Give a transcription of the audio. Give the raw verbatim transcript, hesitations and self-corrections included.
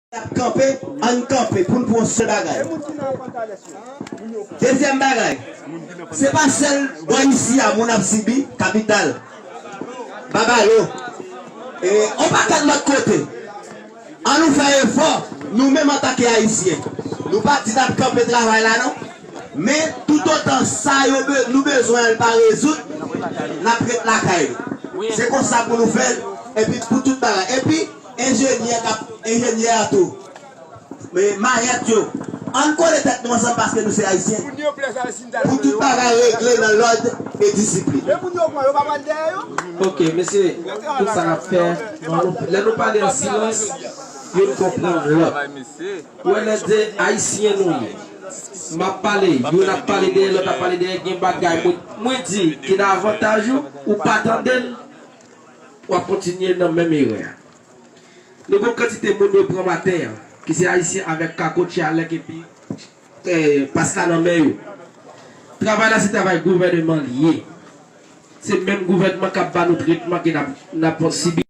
N ap kanpe, ann kanpe pou n pran yon sèl bagay. Dezyèm bagay, se pa sèl bò isi a moun ap sibi, kapital, Babalo, e, yon pakèt lòt kote. Ann nou fè efò, nou menm antanke Ayisyen. Nou pa di n ap kanpe travay la non. Men toutotan sa yo be-, nou bezwen an pa rezoud, n ap ret lakay nou. Se konsa pou nou fè l, epi pou tout bagay. Epi enjenyè k ap, enjenyè a tou, men mayèt yo, ann kole tèt nou ansanm paske nou se Ayisyen. Pou tout bagay regle nan lòd e disiplin. Ok, mesye, tout sa n ap fè, lè nou pale an silans, youn konprann lòt. Ou wè lè de Ayisyen nou ye. M ap pale, youn ap pale dèyè, lòt ap pale dèyè, gen bagay mwen, mwen di ki nan avantaj ou, ou pa tande l, w ap kontinye nan menm erè a. Nou gon kantite moun yo pran maten an, ki se Ayisyen avèk kako, tchalèk epi, eh, pasta nan men yo. Travay la se travay gouvènman li ye. Se menm gouvènman k ap ba nou tretman ke n ap, n ap sibi.